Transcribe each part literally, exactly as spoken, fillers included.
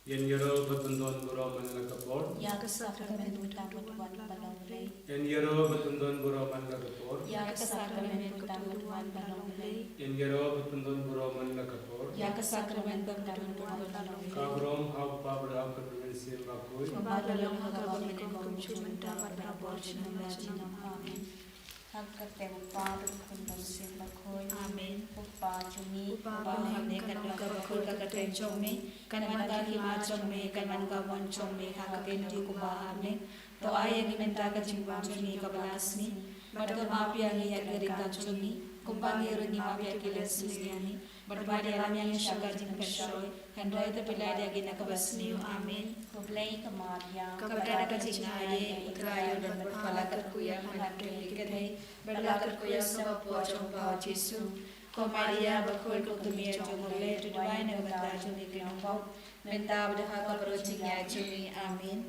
Ïa ngi ruh ba pyndonkam man la ka por. Ïa ka sakramen bymtam ba wan ba long Blei. Ïa ngi ruh ba pyndonkam man la ka por. Ïa ka sakramen bymtam ba wan ba long Blei. Ïa ngi ruh ba pyndonkam man la ka por. Ïa ka sakramen bymtam ba wan ba long Blei. Ka burom ha u Kpa bad ha ka Mynsiem Bakhuid. Kumba ka long ha kaba mynnyngkong, kumjuh mynta bad barabor junom la junom. Amen. Ha ka kyrteng u Kpa bad u Khun bad u Mynsiem Bakhuid. Amen. U Kpa jong ngi uba ha bneng, ka long ka bakhuid ka kyrteng jong me. Kan wan ka hima jong me, kan wan ka mon jong me ha ka kynti kumba ha bneng. To ai ïa ngi mynta ka jingbam jong ngi kaba la ka sngi. Bad to map ïa ngi ïa ki ryngkat jong ngi, kumba ngi ruh ngi map ïa ki la sniew ïa ngi. Bad wat ïalam ïa ngi sha ka jingpyrshoi, hynrei to pynlait ïa ngi na kaba sniew. Amen. Ko Blei ka Maria, kaba don ka jingai ïa U Trai, u don bad pha la kyrkhu ïa pha na ki kynthei, bad la kyrkhu ïa u son bapoh jong pha u Jisu. Ko Maria bakhuid, ko kmie jong U Blei, to duwai na ka bynta jong ngi ki nongpop, mynta bad ha ka baroh jingïaid jong ngi. Amen.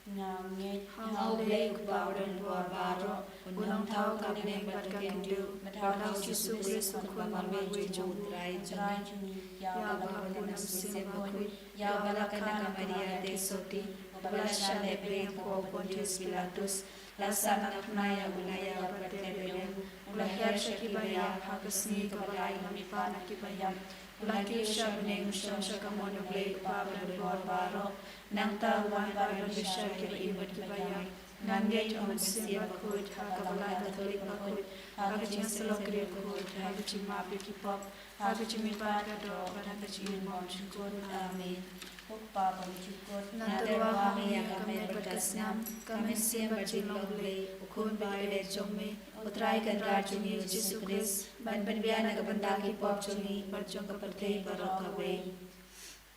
Nga ngeit ha U Blei U Kpa u don bor baroh, u nongthaw ka bneng bad ka kynduh, bad ha u Jisu Khrist u Khun ba marwei jong U Trai jong ngi, ïa uba la pun ha u Mynsiem Bakhuid, ïa uba la kynduh na ka Maria Theisotti, uba la shah leh beiñ ha u Pontius Pilatus, la sahnarphna, ïa u la ïap bad la leh beiñ, u la her sha kiba ïap, ha ka sngi kaba lai u la mihpat na kiba ïap, u la kiew sha bneng, u shong sha kamon U Blei U Kpa ba don bor baroh. Nangta u wan ban bishar kiba im bad kiba ïap. Nga ngeit ha u Mynsiem Bakhuid, ha ka Balang Katholik bakhuid, ha ka jingïasyllok kynriah khuid, ha ka jingmap ïa ki pop, ha ka jingmihpat ka doh, bad ha ka jingim bymjukut. Amen. Ko Kpa bymjukut, nga tyrwa ha me ïa ka met bad ka snam, ka mynsiem bad ka jinglong U Blei, U Khun ba ïeit jong me, U Trai Kynrad jong ngi U Jisu Khrist, ban pynbiang na ka bynta ki pop jong ngi bad jong ka pyrthei baroh kawei.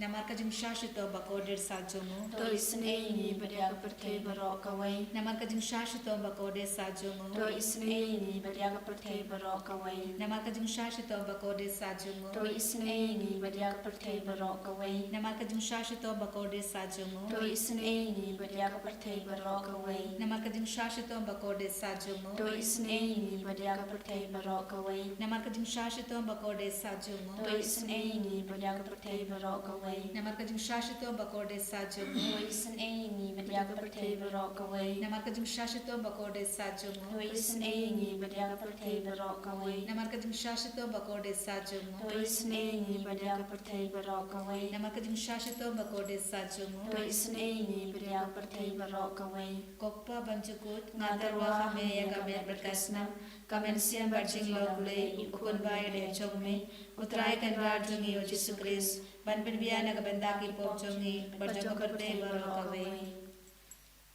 Namar ka jingshah shitom ba kordit sah jong u, to isynei ïa ngi bad ïa ka pyrthei baroh kawei. Namar ka jingshah shitom ba kordit sah jong u, to isynei ïa ngi bad ïa ka pyrthei baroh kawei. Namar ka jingshah shitom ba kordit sah jong u, to isynei ïa ngi bad ïa ka pyrthei baroh kawei. Namar ka jingshah shitom ba kordit sah jong u, to isynei ïa ngi bad ïa ka pyrthei baroh kawei. Namar ka jingshah shitom ba kordit sah jong u, to isynei ïa ngi bad ïa ka pyrthei baroh kawei. Namar ka jingshah shitom ba kordit sah jong u, to isynei ïa ngi bad ïa ka pyrthei baroh kawei. Namar ka jingshah shitom ba kordit sah jong u, to isynei ïa ngi bad ïa ka pyrthei baroh kawei. Namar ka jingshah shitom ba kordit sah jong u, to isynei ïa ngi bad ïa ka pyrthei baroh kawei. Namar ka jingshah shitom ba kordit sah jong u, to isynei ïa ngi bad ïa ka pyrthei baroh kawei. Namar ka jingshah shitom ba kordit sah jong u, to isynei ïa ngi bad ïa ka pyrthei baroh kawei. Ko Kpa bymjukut, nga tyrwa ha me ïa ka met bad ka snam, ka mynsiem bad jinglong U Blei, U Khun ba ïeit jong me, U Trai Kynrad jong ngi U Jisu Khrist, ban pynbiang na ka bynta ki pop jong ngi bad jong ka pyrthei baroh kawei.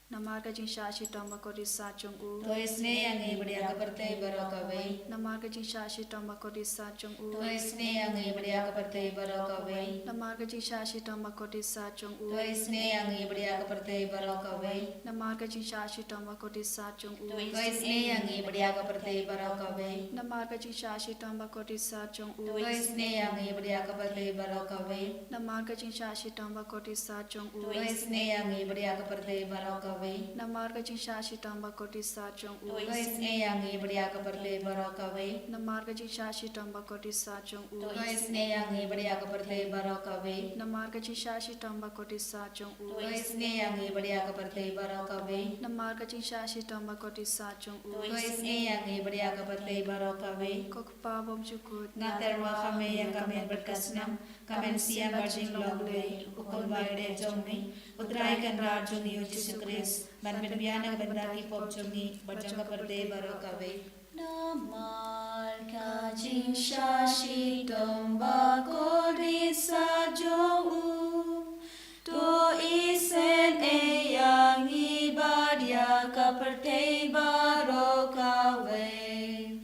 Namar ka jingshah shitom ba kordit sah jong u, to isynei ïa ngi bad ïa ka pyrthei baroh kawei. Namar ka jingshah shitom ba kordit sah jong u, to isynei ïa ngi bad ïa ka pyrthei baroh kawei. Namar ka jingshah shitom ba kordit sah jong u, to isynei ïa ngi bad ïa ka pyrthei baroh kawei. Namar ka jingshah shitom ba kordit sah jong u, to isynei ïa ngi bad ïa ka pyrthei baroh kawei. Namar ka jingshah shitom ba kordit sah jong u, to isynei ïa ngi bad ïa ka pyrthei baroh kawei. Namar ka jingshah shitom ba kordit sah jong u, to isynei ïa ngi bad ïa ka pyrthei baroh kawei. Namar ka jingshah shitom ba kordit sah jong u, to isynei ïa ngi bad ïa ka pyrthei baroh kawei. Namar ka jingshah shitom ba kordit sah jong u, to isynei ïa ngi bad ïa ka pyrthei baroh kawei. Namar ka jingshah shitom ba kordit sah jong u, to isynei ïa ngi bad ïa ka pyrthei baroh kawei. Namar ka jingshah shitom ba kordit sah jong u, to isynei ïa ngi bad ïa ka pyrthei baroh kawei. Ko Kpa bymjukut, nga tyrwa ha me ïa ka met bad ka snam, ka mynsiem bad jinglong U Blei, U Khun ba ïeit jong me, U Trai Kynrad jong ngi U Jisu Khrist, ban pynbiang na ka bynta ki pop jong ngi bad jong ka pyrthei baroh kawei. Namar ka jingshah shitom ba kordit sah jong u, to isynei ïa ngi bad ïa ka pyrthei baroh kawei.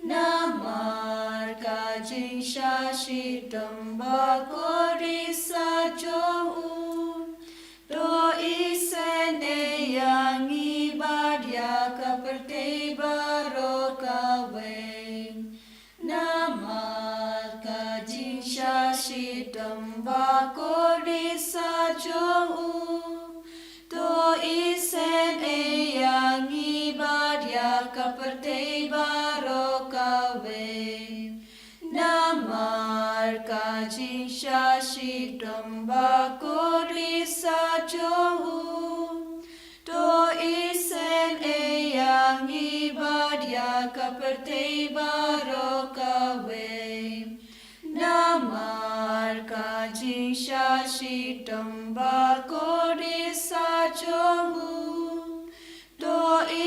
Namar ka jingshah shitom ba kordit sah jong u, to isynei ïa ngi bad ïa ka pyrthei baroh kawei. Namar ka jingshah shitom ba kordit sah jong u, to isynei ïa ngi bad ïa ka pyrthei baroh kawei. Namar ka jingshah shitom bakordit sa jong u. To isynei ïa ngi bad ïa ka pyrthei baroh kawei. Namar ka jingshah shitom bakordit sa jong u. To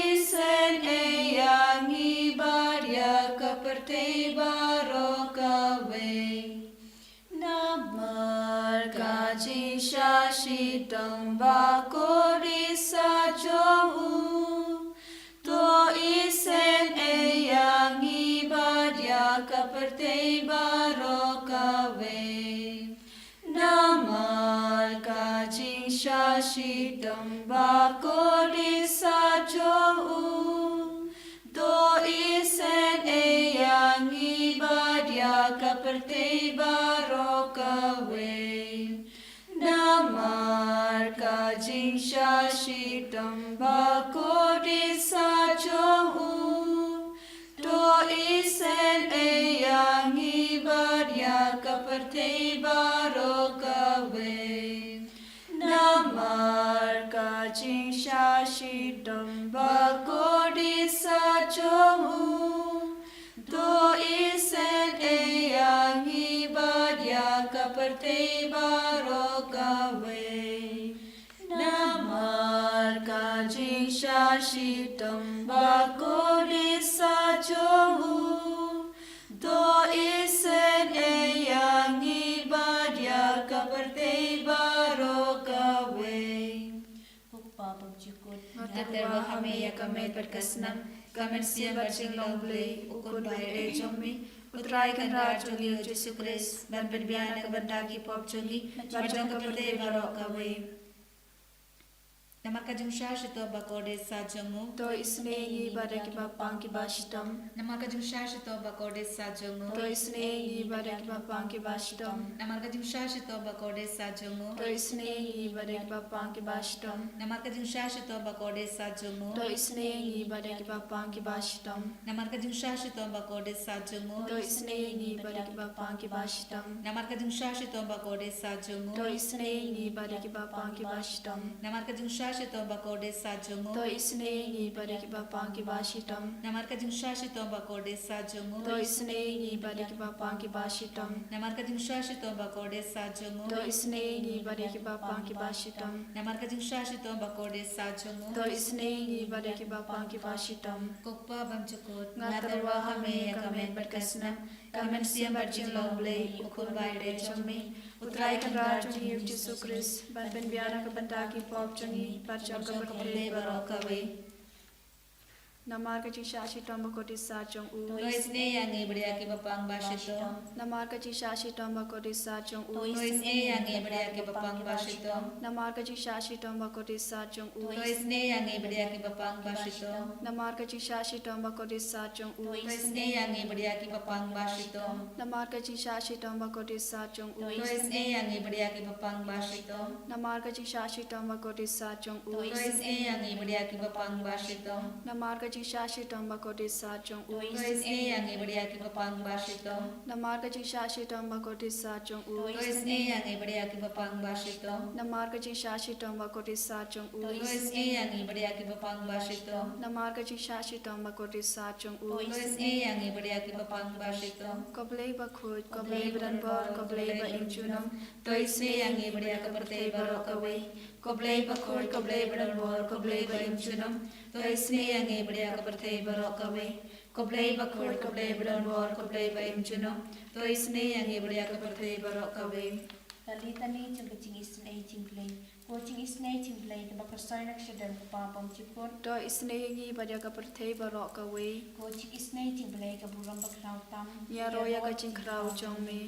isynei ïa ngi bad ïa ka pyrthei baroh kawei. Namar ka jingshah shitom bakordit sa jong u. To isynei ïa ngi bad ïa ka pyrthei baroh kawei. Namar ka jingshah shitom bakordit sa jong u. To isynei ïa ngi bad ïa ka pyrthei baroh kawei. Namar ka jingshah shitom bakordit sa jong u. To isynei ïa ngi bad ïa ka pyrthei baroh kawei. Namar ka jingshah shitom bakordit sa jong u. To isynei ïa ngi bad ïa ka pyrthei baroh kawei. Namar ka jingshah shitom bakordit sa jong u. To isynei ïa ngi bad ïa ka pyrthei baroh kawei. Ko Kpa bymjukut, nga tyrwa ha me ïa ka met bad ka snam, ka mynsiem bad jinglong Blei, U Khun ba ïeit jong me, U Trai Kynrad jong ngi U Jisu Khrist, ban pynbiang na ka bynta ki pop jong ngi bad jong ka pyrthei baroh kawei. Namar ka jingshah shitom bakordit sa jong u. To isynei ïa ngi bad ïa kiba pang kiba shitom. Namar ka jingshah shitom bakordit sa jong u. To isynei ïa ngi bad ïa kiba pang kiba shitom. Namar ka jingshah shitom bakordit sa jong u. To isynei ïa ngi bad ïa kiba pang kiba shitom. Namar ka jingshah shitom bakordit sa jong u. To isynei ïa ngi bad ïa kiba pang kiba shitom. Namar ka jingshah shitom bakordit sa jong u. To isynei ïa ngi bad ïa kiba pang kiba shitom. Namar ka jingshah shitom bakordit sa jong u. To isynei ïa ngi bad ïa kiba pang kiba shitom. Namar ka jingshah shitom bakordit sa jong u. To isynei ïa ngi bad ïa kiba pang kiba shitom. Namar ka jingshah shitom bakordit sa jong u. To isynei ïa ngi bad ïa kiba pang kiba shitom. Namar ka jingshah shitom bakordit sa jong u. To isynei ïa ngi bad ïa kiba pang kiba shitom. Namar ka jingshah shitom bakordit sa jong u. To isynei ïa ngi bad ïa kiba pang kiba shitom. Ko Kpa bymjukut, nga tyrwa ha me ïa ka met bad ka snam, ka mynsiem bad jinglong Blei, U Khun ba ïeit jong me, U Trai Kynrad jong ngi U Jisu Khrist, ban pynbiang na ka bynta ki pop jong ngi bad jong ka pyrthei baroh kawei. Namar ka jingshah shitom bakordit sa jong u. To isynei ïa ngi bad ïa kiba pang ba shitom. Namar ka jingshah shitom bakordit sa jong u. To isynei ïa ngi bad ïa kiba pang ba shitom. Namar ka jingshah shitom bakordit sa jong u. To isynei ïa ngi bad ïa kiba pang ba shitom. Namar ka jingshah shitom bakordit sa jong u. To isynei ïa ngi bad ïa kiba pang ba shitom. Namar ka jingshah shitom bakordit sa jong u. To isynei ïa ngi bad ïa kiba pang ba shitom. Namar ka jingshah shitom bakordit sa jong u. To isynei ïa ngi bad ïa kiba pang ba shitom. Namar ka jingshah shitom bakordit sa jong u. To isynei ïa ngi bad ïa kiba pang ba shitom. Namar ka jingshah shitom bakordit sa jong u. To isynei ïa ngi bad ïa kiba pang ba shitom. Namar ka jingshah shitom bakordit sa jong u. To isynei ïa ngi bad ïa kiba pang ba shitom. Namar ka jingshah shitom bakordit sa jong u. To isynei ïa ngi bad ïa kiba pang ba shitom. Ko Blei bakhuid, ko Blei badonbor, ko Blei ba im junom. To isynei ïa ngi bad ïa ka pyrthei baroh kawei. Ko Blei bakhuid, ko Blei badonbor, ko Blei ba im junom. To isynei ïa ngi bad ïa ka pyrthei baroh kawei. Ko Blei bakhuid, ko Blei badonbor, ko Blei ba im junom. To isynei ïa ngi bad ïa ka pyrthei baroh kawei. Ka litani jong ka jingisynei jong Blei. Ko jingisynei jong Blei kaba kyrsoi na ka shadem Kpa bymjukut. To isynei ïa ngi bad ïa ka pyrthei baroh kawei. Ko jingisynei jong Blei ka burom bakhraw tam. Ïaroh ïa ka jingkhraw jong me.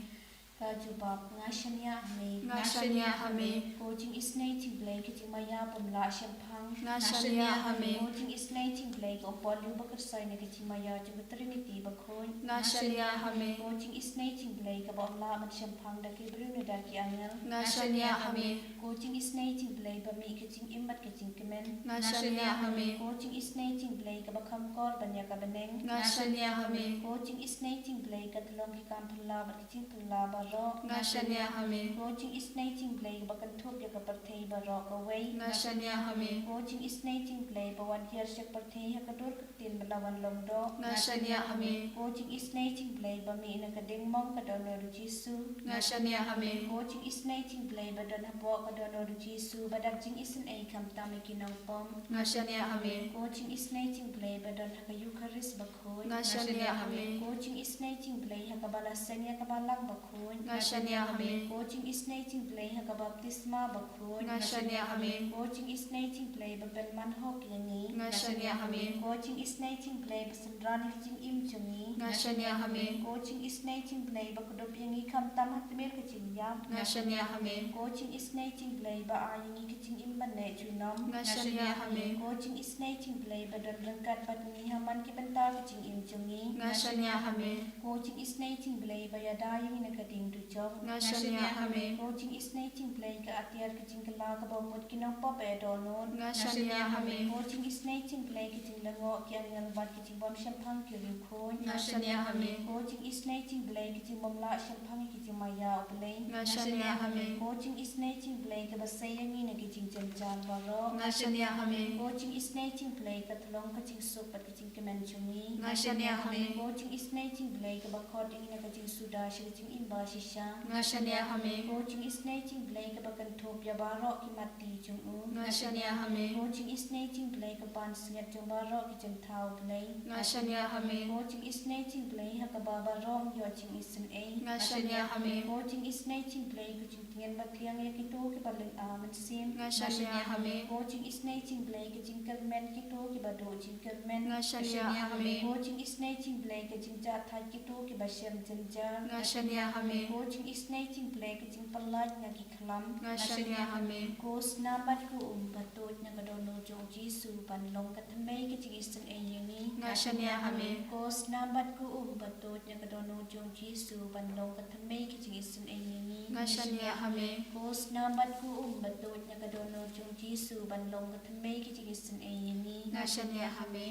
Ka jubab, nga shaniah ha me. Nga shaniah ha me. Ko jingisynei jong Blei ka jingmaïa bymlah shemphang. Nga shaniah ha me. Ko jingisynei jong U Blei, ka um poi lyu ba kyrsoi na ka jingmaïa jong ka Trinity bakhuid. Nga shaniah ha me. Ko jingisynei jong U Blei, kaba ym lah ban shemphang da ki briew ne da ki angel. Nga shaniah ha me. Ko jingisynei jong U Blei, ba mih ka jingim bad ka jingkmen. Nga shaniah ha me. Ko jingisynei jong U Blei, kaba kham kor ban ïa ka bneng. Nga shaniah ha me. Ko jingisynei jong U Blei, ka tyllong ki kam phylla bad ki jingphylla baroh. Nga shaniah ha me. Ko jingisynei jong U Blei, kaba kynthup ïa ka pyrthei baroh kawei. Nga shaniah ha me. Ko jingisynei jong U Blei, ba wan hiar sha ka pyrthei ha ka dur ka ktien bad la wan long doh. Nga shaniah ha me. Ko jingisynei jong U Blei, ba mih na ka diengmong ka dohnud U Jisu. Nga shaniah ha me. Ko jingisynei jong U Blei, ba don hapoh ka dohnud U Jisu, ba dap jingisynei khamtam ïa ki nongpop. Nga shaniah ha me. Ko jingisynei jong U Blei, ba don ha ka Eukharist bakhuid. Nga shaniah ha me. Ko jingisynei jong U Blei, ha kaba la seng ïa ka Balang bakhuid. Nga shaniah ha me. Ko jingisynei jong U Blei, ha ka baptisma bakhuid. Nga shaniah ha me. Ko jingisynei jong U Blei, ba pynman hok ïa ngi. Nga shaniah ha me. Ko jingisynei jong U Blei, ba synran ïa ka jingim jong ngi. Nga shaniah ha me. Ko jingisynei jong U Blei, ba kdup ïa ngi khamtam ha tmier ka jingïap. Nga shaniah ha me. Ko jingisynei jong U Blei, ba ai ïa ngi ka jingim ban leh junom. Nga shaniah ha me. Ko jingisynei jong U Blei, ba don ryngkat bad ngi ha man ki bynta ka jingim jong ngi. Nga shaniah ha me. Ko jingisynei jong U Blei, ba ïada ïa ngi na ka diengdujok. Nga shaniah ha me. Ko jingisynei jong U Blei, ka atiar ka jingkylla kaba mut ki nongpop ba ïa dohnud. Nga shaniah ha me. Ko jingisynei jong U Blei, ka jinglyngngoh ki angel bad ka jingbym shemphang ki riewkhuid. Nga shaniah ha me. Ko jingisynei jong U Blei, ka jingbym lah shemphang ïa ka jingmaïa U Blei. Nga shaniah ha me. Ko jingisynei jong U Blei, kaba sei ïa ngi na ki jingjynjar baroh. Nga shaniah ha me. Ko jingisynei jong U Blei, ka tyllong ka jingsuk bad ka jingkmen jong ngi. Nga shaniah ha me. Ko jingisynei jong U Blei, kaba khot ïa ngi na ka jingsuda sha ka jingim bashisha. Nga shaniah ha me. Ko jingisynei jong U Blei, kaba kynthup ïa baroh ki matti jong u. Nga shaniah ha me. Ko jingisynei jong U Blei, ka pansngiat jong baroh ki jingthaw Blei. Nga shaniah ha me. Ko jingisynei jong U Blei, ha kaba baroh ïoh jingisynei. Nga shaniah ha me. Ko jingisynei jong U Blei, ka jingtngen bathiang ïa kito kiba lynga mynsiem. Nga shaniah ha me. Ko jingisynei jong U Blei, ka jingkyrmen kito kiba duh jingkyrmen. Nga shaniah ha me. Ko jingisynei jong U Blei, ka jingjahthait kito kiba shem jynjar. Nga shaniah ha me. Ko jingisynei jong U Blei, ka jingpyllait na ki khlam. Nga shaniah ha me. Ko snam bad ko um ba tuid na ka dohnud jong U Jisu ban long ka thymmei ka jingisynei ïa ngi. Nga shaniah ha me. Ko snam bad ko um ba tuid na ka dohnud jong U Jisu ban long ka thymmei ka jingisynei ïa ngi. Nga shaniah ha me. Ko snam bad ko um ba tuid na ka dohnud jong U Jisu ban long ka thymmei ka jingisynei ïa ngi. Nga shaniah ha me.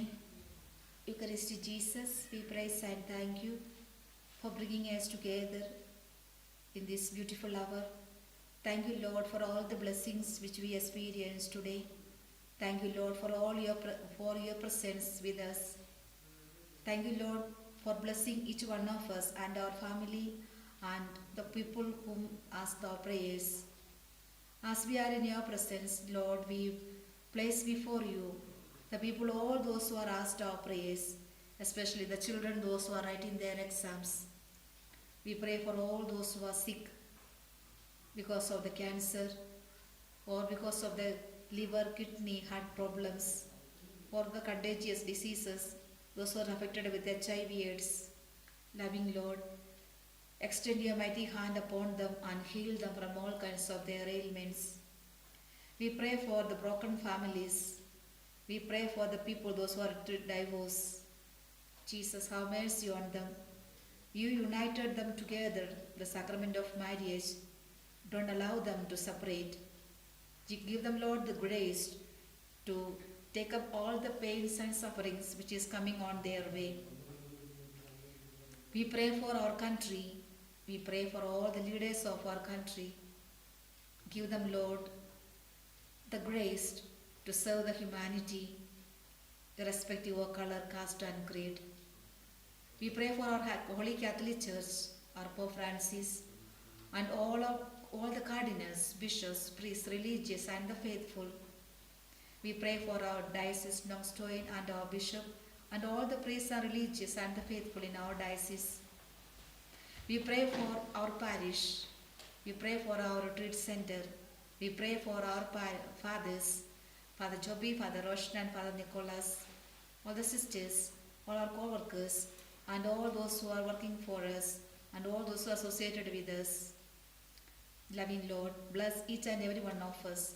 Eucharistic Jesus, we praise and thank you for bringing us together in this beautiful hour. Thank you, Lord, for all the blessings which we experience today. Thank you, Lord, for all your pre- for your presence with us. Thank you, Lord, for blessing each one of us and our family and the people whom asked our prayers. As we are in your presence, Lord, we place before you the people, all those who are asked our prayers, especially the children, those who are writing their exams. We pray for all those who are sick because of the cancer or because of the liver, kidney, heart problems, or the contagious diseases, those who are affected with H I V AIDS. Loving Lord, extend your mighty hand upon them and heal them from all kinds of their ailments. We pray for the broken families. We pray for the people, those who are di- divorced. Jesus, have mercy on them. You united them together, the sacrament of marriage. Don't allow them to separate. Gi- Give them, Lord, the grace to take up all the pains and sufferings which is coming on their way. We pray for our country. We pray for all the leaders of our country. Give them, Lord, the grace to serve the humanity, irrespective of color, caste, and creed. We pray for our ha- Holy Catholic Church, our Pope Francis, and all of all the cardinals, bishops, priests, religious, and the faithful. We pray for our diocese Nongstoin and our bishop, and all the priests and religious and the faithful in our diocese. We pray for our parish. We pray for our retreat center. We pray for our pa- fathers, Father Joby, Father Roshan, and Father Nicholas, all the sisters, all our co-workers, and all those who are working for us, and all those who are associated with us. Loving Lord, bless each and every one of us.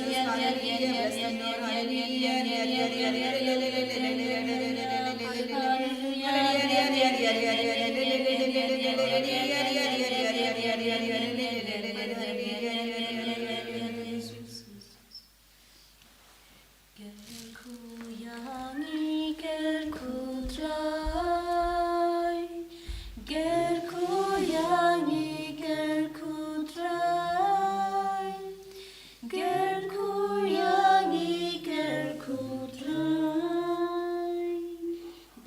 Kyrkhu ïa ngi, kyrkhu Trai. Kyrkhu ïa ngi, kyrkhu Trai. Kyrkhu ïa ngi, kyrkhu Trai.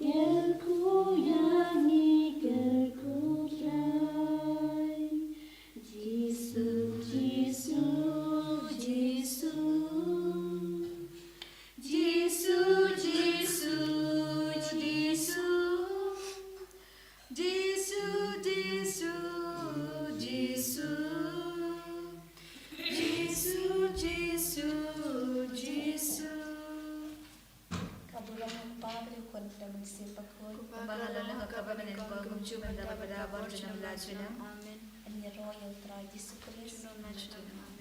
Kyrkhu ïa ngi, kyrkhu Trai. Jisu, Jisu, Jisu. Jisu, Jisu, Jisu. Jisu, Jisu, Jisu. Jisu, Jisu, Jisu. Ka burom u Kpa bad u Khun bad u Mynsiem Bakhuid. Kumba ha la long, ha kaba mynnyngkong, kumjuh mynta bad ha ka por jylliew la junom. Amen. Yn ïaroh ïa u Trai Jisu Khrist. Junom la junom.